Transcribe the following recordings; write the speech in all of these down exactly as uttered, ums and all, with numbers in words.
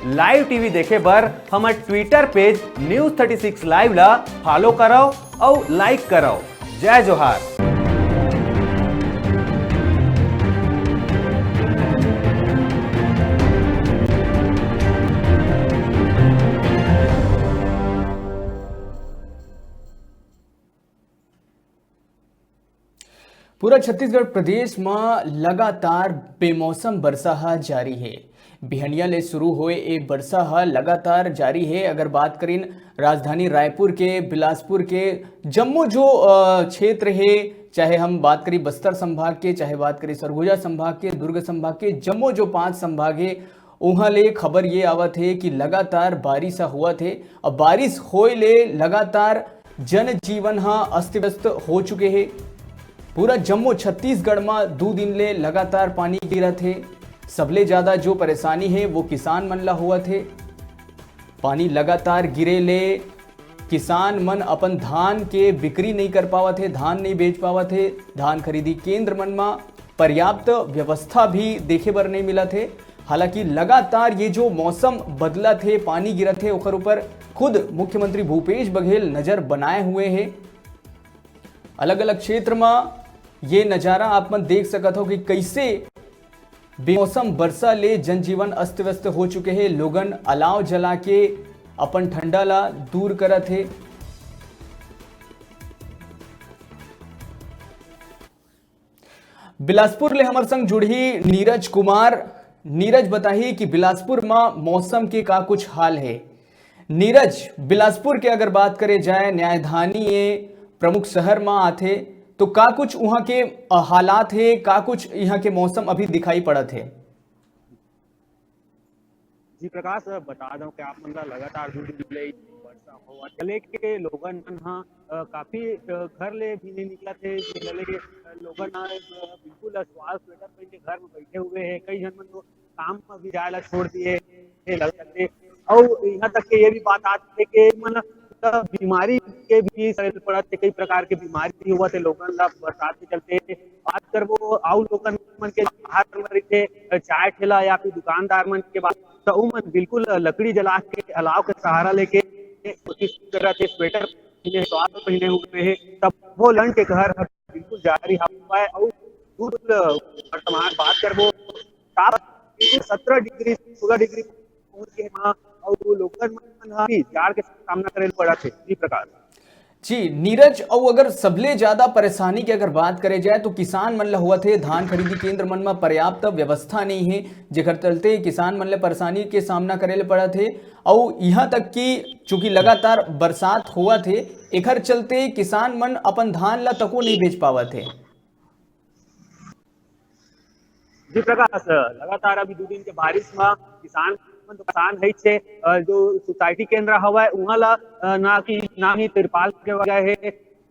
Live TV देखे बर हमर ट्विटर पेज न्यूज़ थर्टी सिक्स लाइव ला फॉलो करव अउ लाइक करव। जय जोहार। पूरा छत्तीसगढ़ प्रदेश म लगातार बेमौसम बरसा ह जारी हे। बिहनिया ले शुरू होए ए बरसा ह लगातार जारी हे। अगर बात करिन राजधानी रायपुर के, बिलासपुर के, जम्मो जो, अ, क्षेत्र हे, चाहे हम बात करी बस्तर संभाग के, चाहे बात करी सरगुजा संभाग के, दुर्ग संभाग के, जम्मो जो पांच संभाग हे, उहाँ ले खबर ये आवत हे कि लगातार बारिश ह होवत हे। अब बारिश होए ले लगातार जनजीवन ह अस्त-व्यस्त हो चुके हे। पूरा जम्मो छत्तीसगढ़ म दू दिन ले लगातार पानी गिरत हे। सबले ज्यादा जो परेशानी हे, वो किसान मन ला होवत हे। पानी लगातार गिरे ले किसान मन अपन धान के बिक्री नइ कर पावत हे, धान नइ बेच पावत हे। धान खरीदी केंद्र मन म पर्याप्त व्यवस्था भी देखे बर नइ मिलत हे। हालांकि लगातार ये जो मौसम बदलत हे, पानी गिरत हे, ओकर ऊपर खुद मुख्यमंत्री भूपेश बघेल नजर बनाए हुए हे। अलग-अलग क्षेत्र म ये नजारा आप मन देख सकत हो कि कइसे बेमौसम बरसा ले जनजीवन अस्त-व्यस्त हो चुके हे। लोगन अलाव जला के अपन ठंडा ला दूर करत हे। बिलासपुर ले हमर संग जुड़ही नीरज कुमार। नीरज बताही कि बिलासपुर म मौसम के का कुछ हाल हे। नीरज, बिलासपुर के अगर बात करे जाए, न्यायधानी ये प्रमुख शहर म आथे, तो का कुछ उहाँ के, अ, हालात हे, का कुछ इहाँ के मौसम अभी दिखाई पड़त हे? जी प्रकाश, बता दो कि आप मन ला लगातार दू दिन ले वर्षा होवत हे, लेके लोगन मन ह, अ, काफी, अ, घर ले भी नहीं निकलत हे, जेला लेके, अ, लोगन ह, अ, बिल्कुल, अ, sweater पहन के घर में बैठे हुए हे। कई झन मन तो काम में भी जाए ला छोड़ दिए हे, लगत हे। अउ यहाँ तक के ये भी बात आत हे कि मन बीमारी के भी सड़े पड़त हे, कई प्रकार के बीमारी भी होवत हे लोगन ला बरसात के चलते। बात करबो अउ लोगन मन के बाहर में रहिथे, चाय ठेला या फिर दुकानदार मन के बात, त उमन बिल्कुल लकड़ी जला के, अलाव के सहारा लेके कोशिश करत हे। स्वेटर पहने, शॉल पहने हुए हे, तब वो लन के घर ह बिल्कुल जारी हवय। अउ दूर वर्तमान बात करबो, ताप सत्रह डिग्री, सोलह डिग्री पहुंच गे हे, अउ लोगन मन ह भी जाड़ के सामना करे ल पड़त हे। जी प्रकाश। जी नीरज, अउ अगर सबले ज्यादा परेशानी के अगर बात करे जाए, तो किसान मन ल होवत हे, धान खरीदी केंद्र मन म पर्याप्त व्यवस्था नइ हे, जेकर चलते किसान मन ल परेशानी के सामना करे ल पड़त हे। अउ इहाँ तक कि चूंकि लगातार बरसात होवत हे, एकर चलते किसान मन अपन धान ल तको नइ बेच पावत हे। जी प्रकाश, लगातार अभी दू दिन के बारिश म किसान मन तो परेशान हे छे। अ, जो सोसाइटी केंद्र हवय, उहाँ ला, अ, ना कि, ना ही तिरपाल के वजह हे,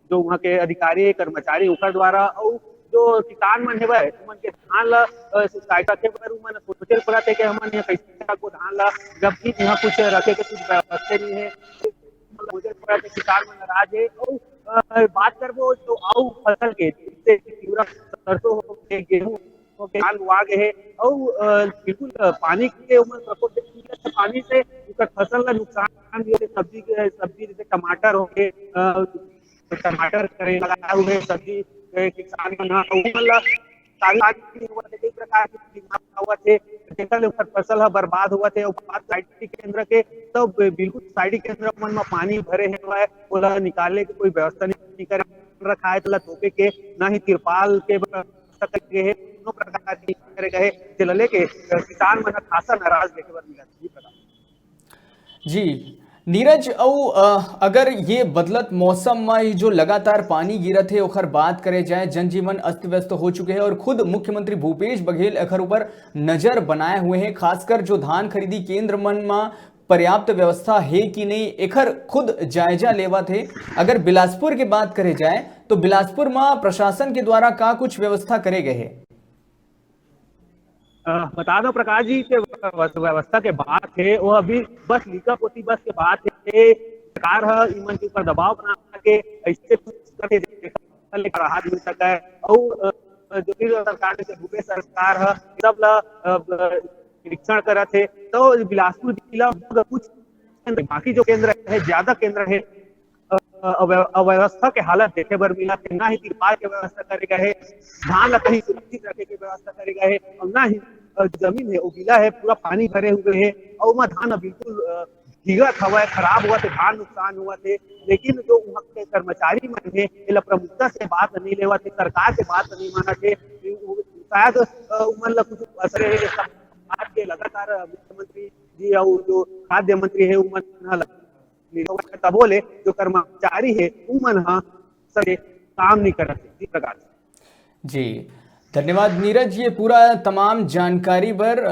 जो उहाँ के अधिकारी, कर्मचारी, ओकर द्वारा, अउ जो किसान मन हेवय, उमन के धान ला, अ, सोसाइटी रखे बर उमन सोचे पड़त हे कि हमन ये कैसे रखबो धान ला, जबकि यहाँ कुछ रखे के कुछ व्यवस्था नहीं है। सोचे पड़त हे, किसान मन नाराज हे। अउ, अ, बात करबो तो अउ फसल के, जैसे कि तिवरा, सरसों हो गए, गेहूं हो गए, धान लुआ गए हे। अउ, अ, बिल्कुल, अ, पानी के उमन प्रकोप देख के पानी से उनकर फसल ला नुकसान भी होथे। सब्जी के, सब्जी जैसे टमाटर हो गए, अ, टमाटर करे लगाए हुए सब्जी, ए, किसान मन ह, ओमन ल ताजा पानी नहीं होवत हे, कई प्रकार के बीमार होवत हे, जेकर ले ओकर फसल ह बर्बाद होवत हे। अउ बात सोसाइटी केंद्र के, तो बि-, बिल्कुल सोसाइटी केंद्र मन म पानी भरे हवय, ओला निकाले के कोई व्यवस्था नहीं करे रखा है, तेला तोपे के ना ही तिरपाल के व्यवस्था करे गए हे, कोनो प्रकार के नहीं करे गए हे, जेला लेके, अ, किसान मन ह खासा नाराज देखे बर मिलत हे। जी प्रकाश। जी, नीरज, अउ, अ, अगर ये बदलत मौसम म ये जो लगातार पानी गिरत हे, ओखर बात करे जाए, जनजीवन अस्त-व्यस्त हो चुके हे और खुद मुख्यमंत्री भूपेश बघेल एखर ऊपर नजर बनाए हुए हैं। खासकर जो धान खरीदी केंद्र मन म पर्याप्त व्यवस्था हे कि नहीं, एखर खुद जायजा लेवत हे। अगर बिलासपुर के बात करे जाए, तो बिलासपुर म प्रशासन के द्वारा का कुछ व्यवस्था करे गए हे? अ, बता दो प्रकाश जी के व्यवस्था के बात हे, वो अभी बस लीका पोती बस के बात हे। सरकार ह इमन के ऊपर दबाव बना के ऐसे कुछ करके जेकर ले राहत मिल सके। अउ, अ, जो भी सरकार, जैसे भूपेश सरकार ह, सब ला, अ, निरीक्षण करत हे। तो बिलासपुर जिला म कुछ, बाकी जो केंद्र हे, ज्यादा केंद्र हे, अ, अव्य-, अव्यवस्था के हालत देखे बर मिलत हे, ना ही तिरपाल के व्यवस्था करे गए हे, धान ला कहीं सुरक्षित रखे के व्यवस्था करे गए हे, और ना ही, अ, जमीन हे, वो गीला हे, पूरा पानी भरे हुए हे, और ओमा धान ह बिल्कुल, अ, भीगत हवय, खराब होवत हे, धान नुकसान होवत हे, लेकिन जो उहाँ के कर्मचारी मन हे, एला प्रमुखता से बात नहीं लेवत हे, सरकार के बात नहीं मानत हे। शायद, अ, उमन ला कुछ असर हे, सरकार के लगातार, अ, मुख्यमंत्री जी अउ जो खाद्य मंत्री हे, उमन ह तभो ले जो कर्मचारी हे, उमन ह सही काम नहीं करत हे। जी प्रकाश। जी, धन्यवाद नीरज, ये पूरा तमाम जानकारी बर।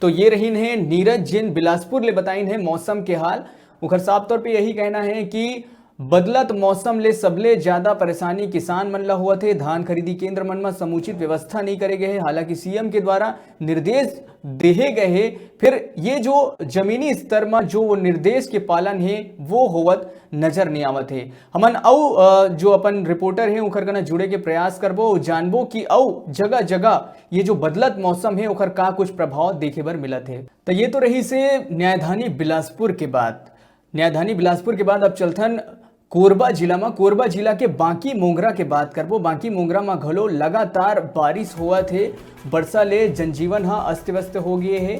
तो ये रहीन हे नीरज, जिन बिलासपुर ले बताइन हे मौसम के हाल। उखर साफ तौर पे यही कहना हे कि बदलत मौसम ले सबले ज्यादा परेशानी किसान मन ला होवत हे। धान खरीदी केंद्र मन म समुचित व्यवस्था नहीं करे गए हे। हालांकि सीएम के द्वारा निर्देश देहे गए हे, फिर ये जो जमीनी स्तर म जो वो निर्देश के पालन हे, वो होवत नजर नहीं आवत हे। हमन अउ, अ, जो अपन रिपोर्टर हे, उखर कना जुड़े के प्रयास करबो, जानबो कि अउ जगह-जगह ये जो बदलत मौसम हे, ओखर का कुछ प्रभाव देखे बर मिलत हे। त ये तो रहिसे न्यायधानी बिलासपुर के बात। न्यायधानी बिलासपुर के बाद अब चलथन कोरबा जिला म। कोरबा जिला के बांकी मोंगरा के बात करबो। बांकी मोंगरा म घलो लगातार बारिश होवत हे, बरसा ले जनजीवन ह अस्त-व्यस्त हो गए हे।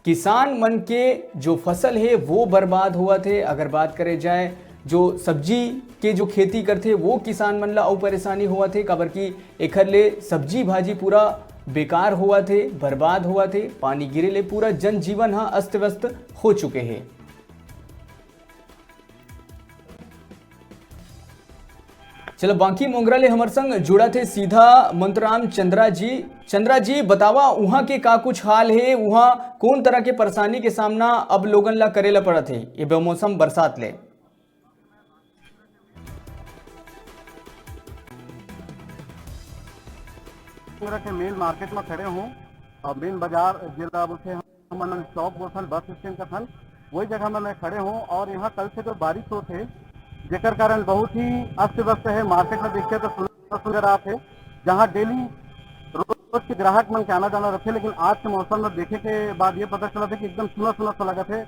किसान मन के जो फसल हे, वो बर्बाद होवत हे। अगर बात करे जाए, जो सब्जी के जो खेती करथे, वो किसान मन ला अउ परेशानी होवत हे, काबर कि एखर ले सब्जी भाजी पूरा बेकार होवत हे, बर्बाद होवत हे। पानी गिरे ले पूरा जनजीवन ह अस्त-व्यस्त हो चुके हे। चलो, बांकी मोंगरा ले हमर संग जुड़त हे सीधा मंतराम चंद्रा जी। चंद्रा जी, बतावा, उहाँ के का कुछ हाल हे, उहाँ कौन तरह के परेशानी के सामना अब लोगन ला करे ला पड़त हे ये बेमौसम बरसात ले? मोंगरा के मेन मार्केट में खड़े हूँ और मेन बाजार, जेला बोलथे हमन चौक बोलथन, बस स्टैंड कथन, वही जगह में मैं खड़े हूँ। और यहाँ कल से जो बारिश होत हे, जेकर कारण बहुत ही अस्त व्यस्त हे। मार्केट में देखिए तो सुंदर सुंदर आत हे, जहाँ डेली रोज के ग्राहक मन के आना जाना रथे, लेकिन आज के मौसम में देखे के बाद ये पता चला था कि एकदम सुना सुना सा लगत हे।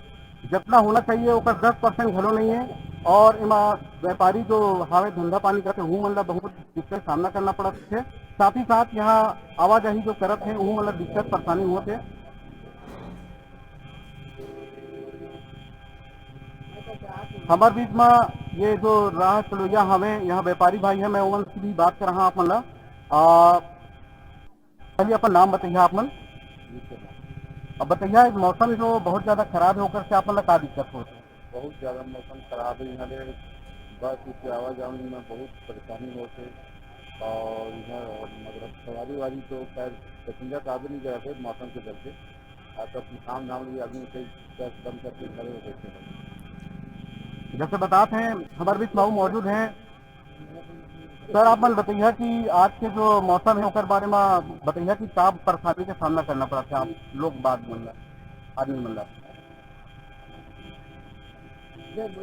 जितना होना चाहिए ओकर दस परसेंट घलो नहीं है। और एमा व्यापारी जो हावे धंधा पानी करथे, उहू मन ला बहुत दिक्कत सामना करना पड़त हे। साथ ही साथ यहाँ आवाजाही जो करत हे, उहू मन ला दिक्कत परेशानी होत हे। हमार बीच में ये जो राह चलोइया हवे, यहाँ व्यापारी भाई है, मैं उमन से भी बात कर रहा आप मन ला। आ, चलिए, अपन नाम बताइए आप मन। अब बताइए, मौसम जो बहुत ज्यादा खराब है, ओकर से आप मन ला का दिक्कत होत हे? बहुत ज्यादा मौसम खराब है, यहाँ ले बस के आवाजाही में बहुत परेशानी होत हे। और यहाँ मतलब सवारी वारी तो खैर पैसेंजर तो आवे नहीं करत हे मौसम के चलते। और सब काम धाम भी आदमी से बस बंद करके खड़े हो गए थे। जैसे बताते हैं, हमारे बीच में मौजूद हैं। सर, आप मन बताइए कि आज के जो मौसम है, ओकर बारे में बताइए कि का परेशानी के सामना करना पड़त हे आप लोग बात मन ला, आदमी मन ला।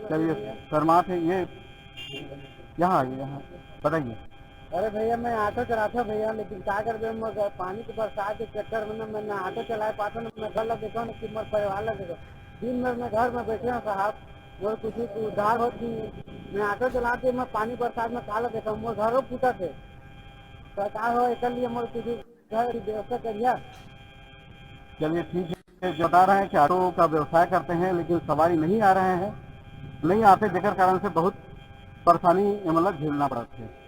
चलिए, शर्मात है ये। यहाँ आइए, यहाँ बताइए। अरे भैया, मैं ऑटो चलाता हूँ भैया, लेकिन क्या कर दे, मैं पानी के बरसात के चक्कर में ना, मैं ना ऑटो चला पाता हूँ, ना मैं घर लग देता हूँ, ना कि मैं परिवार लग देता हूँ। दिन भर मैं घर में बैठे हूँ साहब, मोर कुछ उद्धार होत नहीं है। मैं ऑटो चला के मैं पानी बरसात में काला देता हूँ, मोर घरों फूटत है। सरकार हो, एकर लिए मोर कुछ घर की व्यवस्था करिया। चलिए, ठीक है, जो बता रहे हैं कि ऑटो का व्यवसाय करते हैं, लेकिन सवारी नहीं आ रहे हैं, नहीं आते, जेकर कारण से बहुत परेशानी मतलब झेलना पड़त है।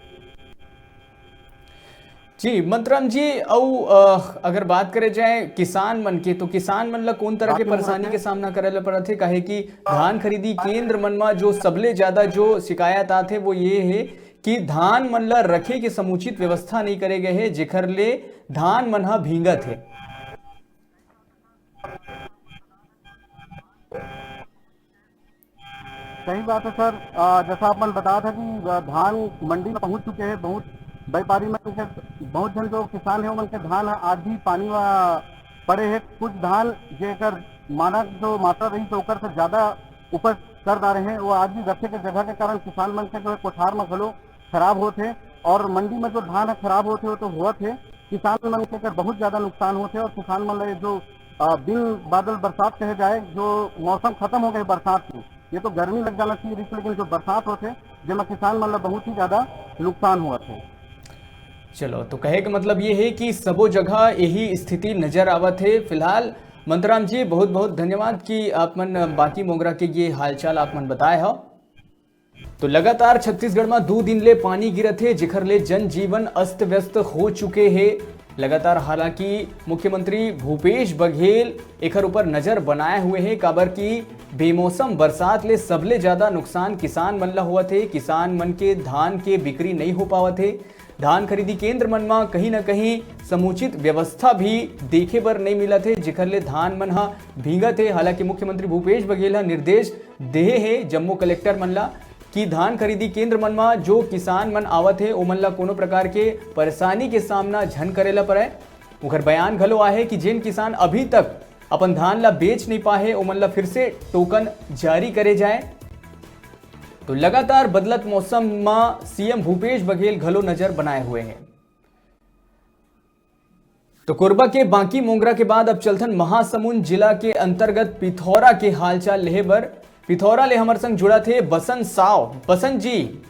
जी, मंतराम जी, अउ, अ, अगर बात करे जाए किसान मन के, तो किसान मन ला कौन तरह के बाकी परेशानी के सामना करे ला पड़त हे? काहे कि धान खरीदी केंद्र मन म जो सबले ज्यादा जो शिकायत आत हे, वो ये हे कि धान मन ला रखे के समुचित व्यवस्था नहीं करे गए हे, जेकर ले धान मन ह भींगत हे। सही बात है सर। अ, जैसा आप मन बताया था कि, अ, धान मंडी में पहुंच चुके हैं, बहुत व्यापारी मन के, बहुत जन जो किसान है, उनके धान आज भी पानी में पड़े हैं। कुछ धान जेकर मानक जो मात्रा रही, तो ओकर से ज्यादा उपज कर डारे हैं, वो आज भी रखे के जगह के कारण किसान मन के जो है कोठार में घलो खराब होत हे। और मंडी में जो धान है खराब होत हे, वो तो होत हे, किसान मन के कर बहुत ज्यादा नुकसान होत हे। और किसान मन ला ये जो अ, बिन बादल बरसात कहे जाए, जो मौसम खत्म हो गए बरसात के, ये तो गर्मी लग जाना चाहिए रिस, लेकिन जो बरसात होथे, जेमा किसान मन ला बहुत ही ज्यादा नुकसान होवत हे। चलो, तो कहे के मतलब ये है कि सबो जगह यही स्थिति नजर आवत है फिलहाल। मंतराम जी, बहुत बहुत धन्यवाद कि आप मन बांकी मोंगरा के ये हालचाल आप मन बताए हो। तो लगातार छत्तीसगढ़ में दो दिन ले पानी गिरत हे, जेखर ले जनजीवन अस्त व्यस्त हो चुके हे। लगातार, हालांकि मुख्यमंत्री भूपेश बघेल एखर ऊपर नजर बनाए हुए हे, काबर कि बेमौसम बरसात ले सबले ज्यादा नुकसान किसान मन ला होवत हे। किसान मन के धान के बिक्री नहीं हो पावत हे। धान खरीदी केंद्र मन म कहीं न कहीं समुचित व्यवस्था भी देखे बर नहीं मिलत हे, जेखर ले धान मन ह भींगत हे। हालांकि मुख्यमंत्री भूपेश बघेल ह निर्देश देहे हे जम्मो कलेक्टर मन ला कि धान खरीदी केंद्र मन म जो किसान मन आवत हे, ओमन ला कोनो प्रकार के परेशानी के सामना झन करे ला पड़े। उखर बयान घलो आहे कि जेन किसान अभी तक अपन धान ला बेच नहीं पाए हे, ओमन ला फिर से टोकन जारी करे जाए। तो लगातार बदलत मौसम म सीएम भूपेश बघेल घलो नजर बनाए हुए हैं। तो कोरबा के बांकी मोंगरा के बाद अब चलथन महासमुंद जिला के अंतर्गत पिथौरा के हालचाल लेहे बर। पिथौरा ले हमर संग जुड़त हे बसंत साव। बसंत जी,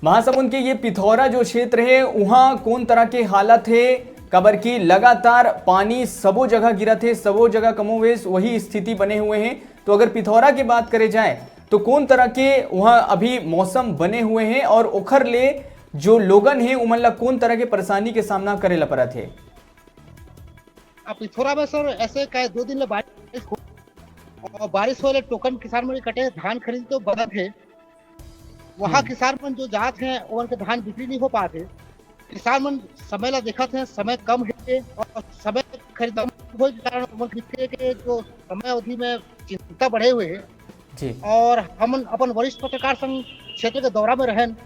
महासमुंद के ये पिथौरा जो क्षेत्र हे, उहाँ कौन तरह के हालत हे, काबर कि लगातार पानी सबो जगह गिरत हे, सबो जगह कमोवेश वही स्थिति बने हुए हे। तो अगर पिथौरा के बात करे जाए, तो कौन तरह के वहाँ अभी मौसम बने हुए हैं और ओखर ले जो लोगन हे, उमन ला कौन तरह के परेशानी के सामना करे ला पड़त हे? अब पिथौरा में सर, ऐसे का दो दिन ले बारिश हो, और बारिश होले टोकन किसान मन के कटे, धान खरीद तो बंद हे। वहाँ हम्म। किसान मन जो जात हैं, ओमन के धान बिक्री नहीं हो पात हे। किसान मन समय ला देखत हैं, समय कम हे और समय खरीदा हो के कारण ओमन बिक्री के जो समय अवधि में चिंता बढ़े हुए हे। जी। और हमन अपन वरिष्ठ पत्रकार संग क्षेत्र के दौरा में रहन,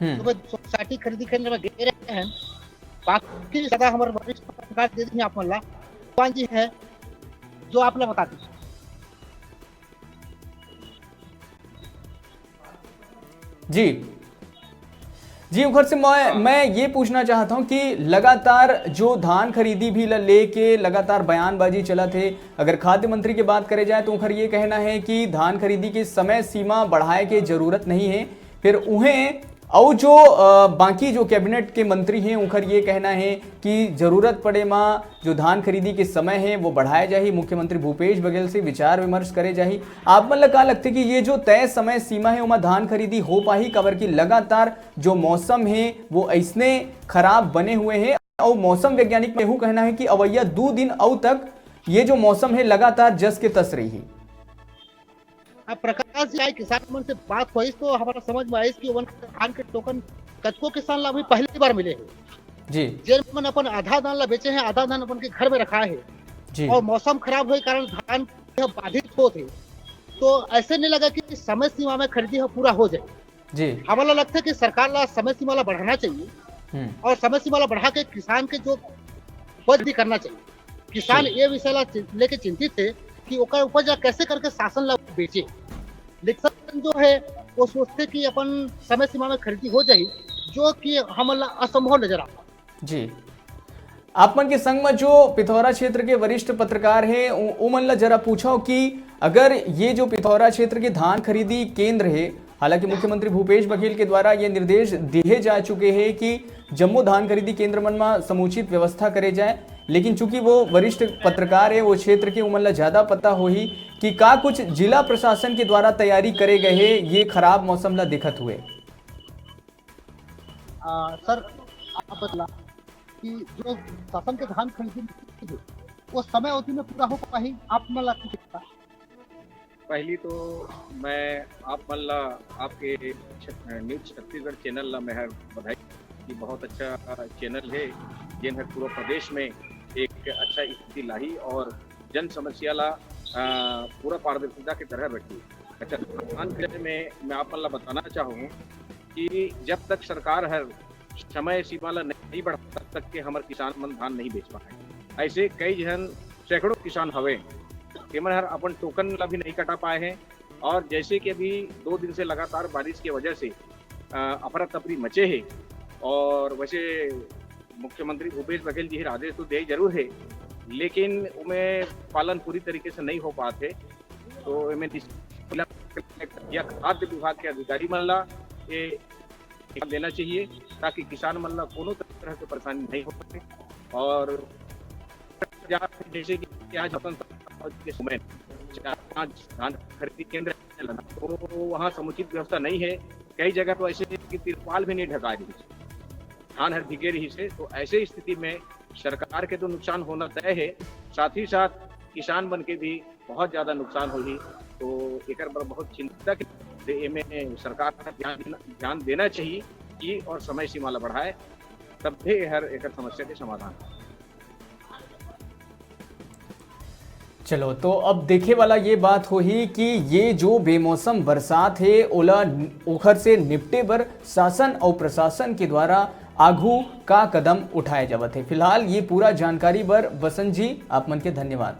हम्म। तो मैं सोसाइटी खरीदी केंद्र में गए रहे हैं। बाकी ज्यादा हमारे वरिष्ठ पत्रकार दे देंगे आप मन ला। भगवान जी है जो आप ला बता दीजिए। जी, जी, उखर से मैं, मैं ये पूछना चाहता हूँ कि लगातार जो धान खरीदी भी ल-, लेके लगातार बयानबाजी चलत हे। अगर खाद्य मंत्री की बात करे जाए, तो उखर ये कहना है कि धान खरीदी की समय सीमा बढ़ाए के जरूरत नहीं है। फिर उहें अउ जो, अ, बाकी जो कैबिनेट के मंत्री हैं, उखर ये कहना है कि जरूरत पड़े मा जो धान खरीदी के समय है, वो बढ़ाए जाही, मुख्यमंत्री भूपेश बघेल से विचार विमर्श करे जाही। आप मन ला का लगथे कि ये जो तय समय सीमा है, ओमा धान खरीदी हो पाही? काबर कि लगातार जो मौसम है, वो ऐसने खराब बने हुए हैं। अउ मौसम वैज्ञानिक के कहना है कि अवैया दो दिन अउ तक ये जो मौसम है, लगातार जस के तस रही। अब प्रकाश जी आए, किसान मन से बात होइस तो हमारा समझ में आइस कि ओमन के धान के टोकन कतको किसान ला अभी पहली बार मिले हे। जी। जेन मन अपन आधा धान ला बेचे हैं, आधा धान अपन के घर में रखा है। जी। और मौसम खराब होए कारण धान यह बाधित होत हे, तो ऐसे नहीं लगा कि समय सीमा में खरीदी ह पूरा हो जाए। जी। हमला लगता है कि सरकार ला समय सीमा ला बढ़ाना चाहिए हम्म। और समय सीमा ला बढ़ा के किसान के जो उपज भी करना चाहिए। किसान जी। ये विषय ला चि-, लेके चिंतित है कि ओकर उपज ला कैसे करके शासन ला बेचे। लेकिन जो है, वो सोचते कि अपन समय सीमा में खरीदी हो जाही, जो कि हमला असंभव नजर आता। जी, आप मन के संग में जो पिथौरा क्षेत्र के वरिष्ठ पत्रकार हैं, उ-, उमन ला जरा पूछो कि अगर ये जो पिथौरा क्षेत्र के धान खरीदी केंद्र है, हालांकि मुख्यमंत्री भूपेश बघेल के द्वारा ये निर्देश दिए जा चुके हैं कि जम्मो धान खरीदी केंद्र मन में समुचित व्यवस्था करे जाए, लेकिन चूंकि वो वरिष्ठ पत्रकार है, वो क्षेत्र के, उमन ला ज्यादा पता होही कि का कुछ जिला प्रशासन के द्वारा तैयारी करे गए है ये खराब मौसम ला देखत हुए। आ, सर, आप बतला कि जो शासन के धान खरीदी है, वो समय अवधि में पूरा हो पाही, आप मन ला कुछ लगता? पहली तो मैं आप मन ला, आपके छ-, न्यूज़ छत्तीसगढ़ चैनल ला मैं हर बधाई कि बहुत अच्छा चैनल है, जेन हर पूरा प्रदेश में एक अच्छा स्थिति लाही और जन समस्या ला, अ, पूरा पारदर्शिता के तरह रखी। अच्छा, धान के बारे में मैं आप मन ला बताना चाहूँ कि जब तक सरकार हर समय सीमा ला नहीं बढ़ा, तब तक के हमर किसान मन धान नहीं बेच पाए। ऐसे कई झन, सैकड़ों किसान हवे, तेमन हर अपन टोकन ला भी नहीं कटा पाए हैं। और जैसे कि अभी दो दिन से लगातार बारिश की वजह से, अ, अफरा तफरी मचे है, और वैसे मुख्यमंत्री भूपेश बघेल जी हर आदेश तो दे जरूर है, लेकिन ओमे पालन पूरी तरीके से नहीं हो पात हे। तो एमे निश्चित या खाद्य विभाग के अधिकारी मन ला ये ध्यान देना चाहिए, ताकि किसान मन ला कोनो तरह के परेशानी नहीं हो सके। और जैसे कि आज अपन के समय चार पांच धान खरीदी केंद्र है, तो वहाँ समुचित व्यवस्था नहीं है। कई जगह तो ऐसे है कि तिरपाल भी नहीं ढका रही, धान हर भीगे रही से। तो ऐसे स्थिति में सरकार के तो नुकसान होना तय है, साथ ही साथ किसान मन के भी बहुत ज्यादा नुकसान होही। तो एकर बर बहुत चिंता के, एमे सरकार का ध्यान देना, ध्यान देना चाहिए कि और समय सीमा ला बढ़ाए, तब भी हर एकर समस्या के समाधान हो। चलो, तो अब देखे वाला ये बात होही कि ये जो बेमौसम बरसात हे, ओला, ओखर से निपटे बर शासन अउ प्रशासन के द्वारा आघू का कदम उठाए जावत हे। फिलहाल ये पूरा जानकारी बर बसंत जी, आप मन के धन्यवाद।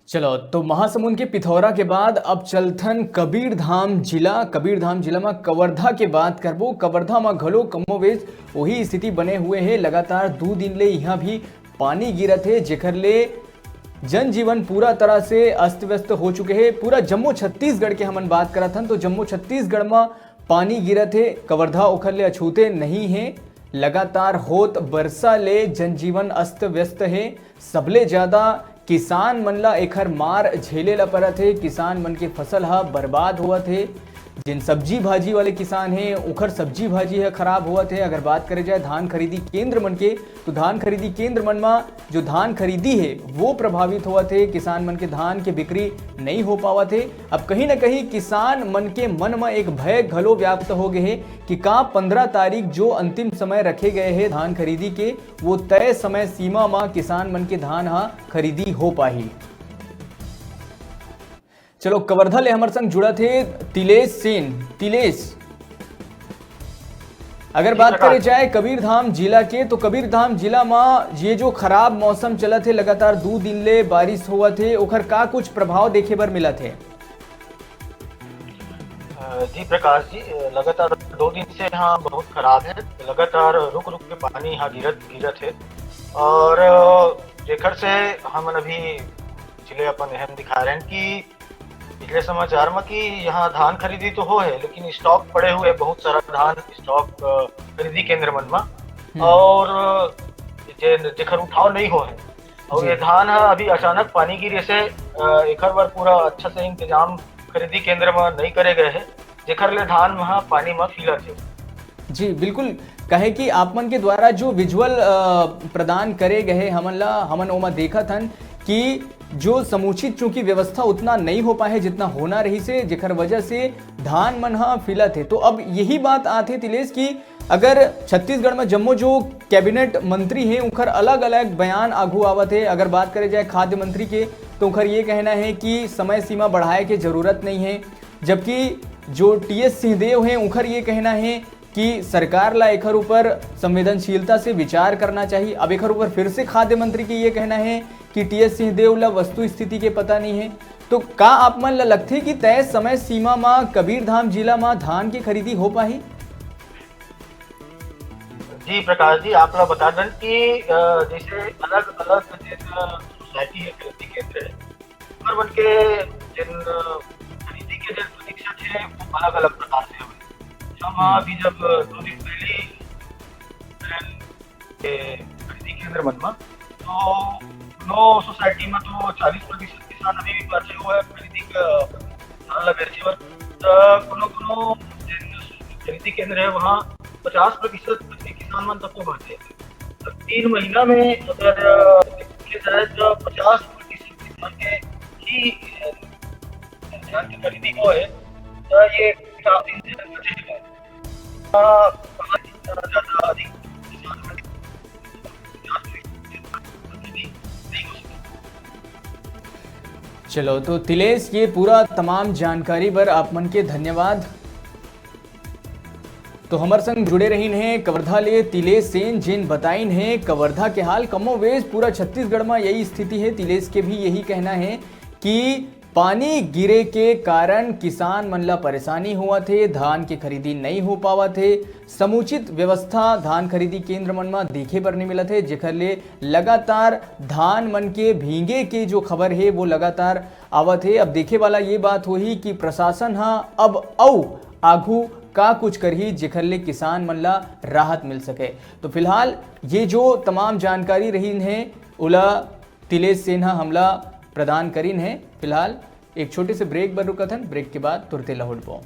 चलो, तो महासमुंद के पिथौरा के बाद अब चलथन कबीरधाम जिला। कबीरधाम जिला म कवर्धा के बात करबो। कवर्धा म घलो कमोवेश वही स्थिति बने हुए हे। लगातार दू दिन ले इहाँ भी पानी गिरत हे, जेकर ले जनजीवन पूरा तरह से अस्त व्यस्त हो चुके हे। पूरा जम्मो छत्तीसगढ़ के हमन बात करत हन, तो जम्मो छत्तीसगढ़ म पानी गिरत हे। कवर्धा ओखर ले अछूते नहीं हे। लगातार होत बरसा ले जनजीवन अस्त व्यस्त हे। सबले ज्यादा किसान मन ला एखर मार झेले ला परत हे। किसान मन के फसल ह बर्बाद होवत हे। जिन सब्जी भाजी वाले किसान हे, ओखर सब्जी भाजी ह खराब होवत हे। अगर बात करे जाए धान खरीदी केंद्र मन के, तो धान खरीदी केंद्र मन म जो धान खरीदी हे, वो प्रभावित होवत हे। किसान मन के धान के बिक्री नहीं हो पावत हे। अब कहीं न कहीं किसान मन के मन म एक भय घलो व्याप्त हो गए हे कि का पंद्रह तारीख, जो अंतिम समय रखे गए हे धान खरीदी के, वो तय समय सीमा म किसान मन के धान ह खरीदी हो पाही। चलो, कवर्धा ले हमर संग जुड़त हे तिलेश सेन। तिलेश, अगर जी, बात प्रकाश। करे जाए कबीरधाम जिला के, तो कबीरधाम जिला म ये जो खराब मौसम चलत हे, लगातार दू दिन ले बारिश होवत हे, ओखर का कुछ प्रभाव देखे बर मिलत हे? अ, जी प्रकाश जी, अ, लगातार दो दिन से यहाँ बहुत खराब है। लगातार रुक रुक के पानी यहाँ गिरत, गिरत है। और, अ, जेकर से हमन अभी पिछले अपन एहन दिखा रहे हैं कि पिछले समाचार में कि यहाँ धान खरीदी तो हो है, लेकिन स्टॉक पड़े हुए, बहुत सारा धान स्टॉक, अ, खरीदी केंद्र मन में। हम्म। और जे-, जेकर उठाव नहीं हो है। और जी। ये धान ह अभी अचानक पानी गिरे से, अ, एकर बर पूरा अच्छा से इंतजाम खरीदी केंद्र में नहीं करे गए है, जेकर ले धान ह पानी में फीलत है। जी, बिल्कुल। कहे कि आप मन के द्वारा जो विजुअल, अ, प्रदान करे गए हमन ला, हमन ओमा देखत हन कि जो समुचित चूंकि व्यवस्था उतना नहीं हो पाए है जितना होना रही से, जेकर वजह से धान मन ह फीलत है। तो अब यही बात आथे तिलेश कि अगर छत्तीसगढ़ में जम्मो जो कैबिनेट मंत्री हे, उखर अलग-अलग बयान आघू आवत हे। अगर बात करे जाए खाद्य मंत्री के, तो उखर ये कहना हे कि समय सीमा बढ़ाए के जरूरत नहीं हे, जबकि जो टीएस सिंहदेव हे, उखर ये कहना हे कि सरकार ला एखर ऊपर संवेदनशीलता से विचार करना चाहिए। अब एखर ऊपर फिर से खाद्य मंत्री के ये कहना हे कि टीएस सिंहदेव ला वस्तु स्थिति के पता नहीं हे। तो का आप मन ला लगथे कि तय समय सीमा मा कबीरधाम जिला मा धान के खरीदी हो पाही? जी प्रकाश जी, आप ला बता दें कि, अ, जैसे अलग-अलग जिन सोसाइटी है, खरीदी केंद्र है, ओकर मन के जिन, अ, खरीदी के जिन प्रतिशत है, वो अलग-अलग प्रकार से होय। हम हम्म। अभी जब दो दिन पहले ही के खरीदी केंद्र मन म। तो कोनो सोसाइटी म तो चालीस प्रतिशत किसान अभी भी बाचे हुए हैं खरीदी क-, धान ला बेचे बर। त कोनो कोनो जेन खरीदी केंद्र है, वहाँ पचास प्रतिशत तक के किसान मन तक तो बाचे। त तीन महीना में अगर देखे जाए, तो पचास प्रतिशत किसान के ही धान की खरीदी को है, तो ये काफी बचे हुए हैं। चलो, तो तिलेश, ये पूरा तमाम जानकारी बर आप मन के धन्यवाद। तो हमर संग जुड़े रहिन हे कवर्धा ले तिलेश सेन, जिन बताइन हे कवर्धा के हाल। कमोवेश पूरा छत्तीसगढ़ में यही स्थिति है। तिलेश के भी यही कहना है कि पानी गिरे के कारण किसान मन ला परेशानी होवत हे, धान के खरीदी नइ हो पावत हे, समुचित व्यवस्था धान खरीदी केंद्र मन म देखे बर नइ मिलत हे, जेखर ले लगातार धान मन के भींगे के जो खबर हे वो लगातार आवत हे। अब देखे वाला ये बात होही कि प्रशासन ह अब अउ आघू का कुछ करही जेखर ले किसान मन ला राहत मिल सके। तो फिलहाल ये जो तमाम जानकारी रहीन हे ओला तिलेश सेन ह हमला प्रदान करीन हे। फिलहाल एक छोटे से ब्रेक बर रुकत हन, ब्रेक के बाद तुरते लहुटबो।